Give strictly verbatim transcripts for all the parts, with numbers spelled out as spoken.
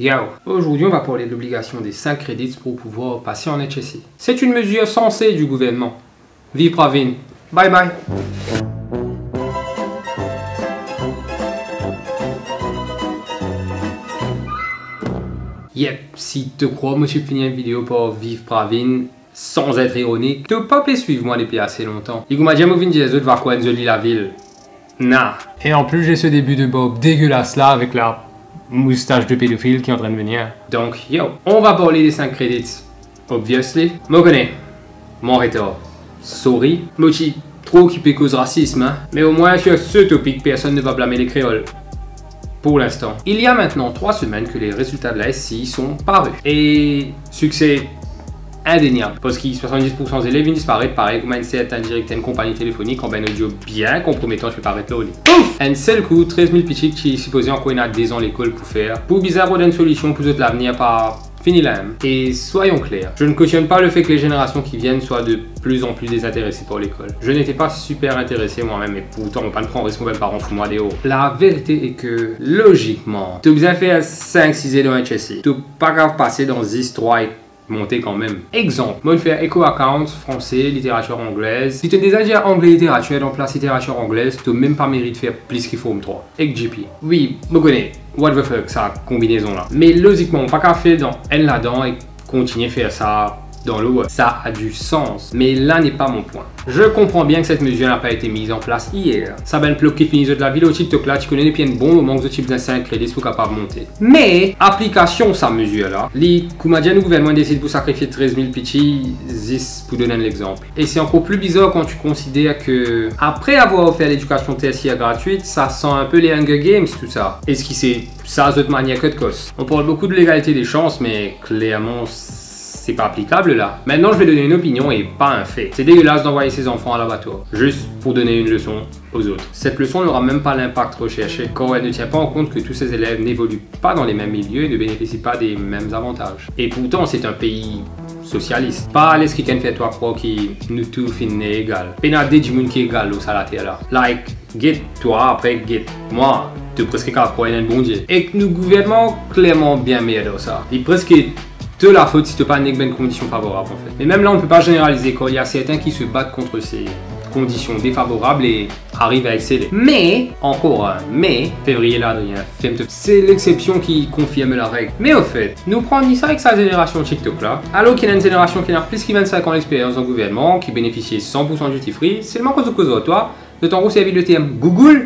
Yo, aujourd'hui on va parler de l'obligation des cinq credits pour pouvoir passer en H S C. C'est une mesure sensée du gouvernement. Vive Pravin. Bye bye. Yep, si to krwar mo ti fini enn video par Vive Pravin, sans être ironique, to pa pe swiv mwa depi ase lontan. Li koumadir mo vinn dir zot va krwar enn zoli lavil. Na. Et en plus, j'ai ce début de barbe dégueulasse là avec la moustache de pédophile qui est en train de venir. Donc, yo, on va parler des cinq credits. Obviously. Mo kone, mo an retar. Sorry. Mo ti tro okipe koz rasism, hein. Me omwin, sur ce topic, personne ne va blâmer les créoles. Pour l'instant. Il y a maintenant trois semaines que les résultats de la S C I sont parus. Et succès indéniable. Parski soixante-dix pour cent zelev inn disparet, parey kouma enn serten direkter enn konpagni telefonik anba enn audio bien konprometan ti pe paret lor li. Pouf! Enn sel kou, trez mil piti ki ti sipoze ankor ena dezan lekol pou fer, pou bizin rod enn solision pou zot lavenir pa fini la mem. Et soyons clairs, je ne cautionne pas le fait que les générations qui viennent soient de plus en plus désintéressées par l'école. Je n'étais pas super intéressé moi-même, et pourtant, mo pa'nn pran risk, mo pa'nn pran risk, mo pa'nn pran risk. La vérité est que, logiquement, to bizin fer sink, siz ane dan H S C. To pa kav pase dan zis trwa ek monte kanmem. Examp, mo'nn fer Eco Accounts, français, littérature anglaise. Si to'nn deza dir anglais littérature dan plas littérature anglaise, to mem pa merit fer plis ki Form trwa. Ek G P. Wi, mo kone, what the fuck, sa konbinezon la. Me lozikman, pa kav fer dan enn ladan ek kontigne fer sa dan lot. Ça a du sens, mais là n'est pas mon point. Je comprends bien que cette mesure n'a pas été mise en place hier. Sa bann plok ki fini zot lavi lor TikTok la, ti kone depi enn bon moman ki zot ti bizin sink credits pou kapav monte. Me aplikasion sa mezir la, li, koumadir nou gouvernman desid pou sakrifie trez mil piti zis pou donn enn lexanp. Et c'est encore plus bizarre quand tu considères que, après avoir offert l'éducation tertiaire gratuite, ça sent un peu les Hunger Games, tout ça. Eski se sa zot manier cut cost? On parle beaucoup de l'égalité des chances, mais clairement, c'est pas applicable là. Maintenant, je vais donner une opinion et pas un fait. C'est dégueulasse d'envoyer ses enfants à l'abattoir, juste pour donner une leçon aux autres. Cette leçon n'aura même pas l'impact recherché, car elle ne tient pas en compte que tous ces élèves n'évoluent pas dans les mêmes milieux et ne bénéficient pas des mêmes avantages. Et pourtant, c'est un pays socialiste. Pa les kikenn fer twa krwar ki nou tou finn ne egal. Pena de dimoun ki egal lor sa later la. Like, get twa, apre get mwa. To preske kav krwar ena enn Bondie. Ek nou gouvernman klerman bien merd ar sa. Li preske to lafot si to pa nek bann kondision favorab, anfet. Me mem la, on ne peut pas généraliser, car il y a certains qui se battent contre ces conditions défavorables et arrivent à exceller. Me, ankor enn me, fevriye la, Adrien, ferm to, se lexepsion ki konfirm lareg. Me ofet, nou pran ni sa ek sa zenerasion TikTok la, alor ki ena enn zenerasion ki ena plis ki vennsenk an lexperyans dan gouvernman, ki benefisie san pour san duty free, selman kan zot koz ar twa, zot ankor servi le term gougoul.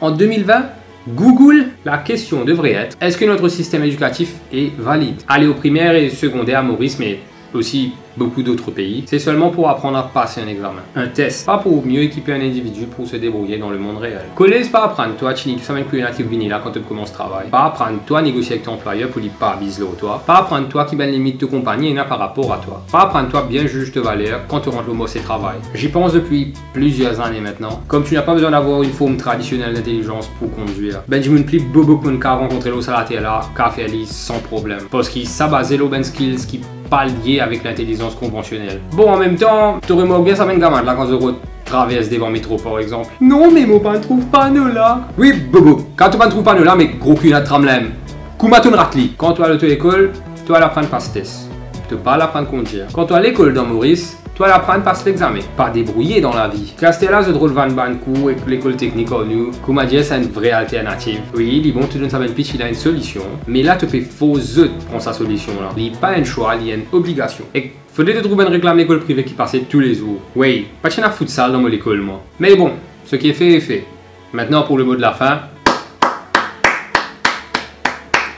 En deux mille vingt, gougoul, la question devrait être, est-ce que notre système éducatif est valide? Aller au primaire et secondaire à Maurice, mais aussi beaucoup d'autres pays, c'est seulement pour apprendre à passer un examen, un test, pas pour mieux équiper un individu pour se débrouiller dans le monde réel. Kolez pa aprann twa tini tou sa bann kouyon la ki vini la kan to komans travay. Pa aprann twa negosie avek to anplwayer pou li pa abiz lor twa. Pa aprann twa ki bann limit to konpagni ena par rapor a twa. Pa aprann twa bien ziz to valer kan to rant lor marse travay. J'y pense depuis plusieurs années maintenant. Comme tu n'as pas besoin d'avoir une forme traditionnelle d'intelligence pour conduire, bann dimoun pli bobo ki mo'nn kav rankontre lor sa later la kav fer li san problem. Parski sa baze lor bann skills ki pa lie avek lintelizans konvansionel. Bon, anmemtan, to remark bien sa bann gamin la kan zot rod travers devan metro, par exanp. Non, me mo pa'nn trouv pano la. Wi, bobo, kan to pa'nn trouv pano la, me gro kwi ena tram la mem. Kouma to'nn rat li? Kan to al oto-lekol, to al aprann pas tes. To pa al aprann kondir. Kan to al lekol dan Moris, to al aprann pas lexame. Pa debrouye dan lavi. Aster la, zot rod vann bann kour ek lekol teknik ar nou, koumadir sa enn vre alternativ. Wi, li bon to donn sa bann piti la enn solision, me la to pe fors zot pran sa solision la. Li pa enn swa, li enn obligasion. Ek fode to trouv bann reklam lekol prive ki pase toulezour. Wey, pa ti ena foutsal dan mo lekol mwa. Me bon, seki est fait est fait. Maintenant, pour le mot de la fin,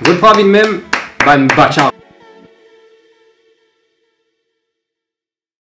vot Pravin mem, bann batya.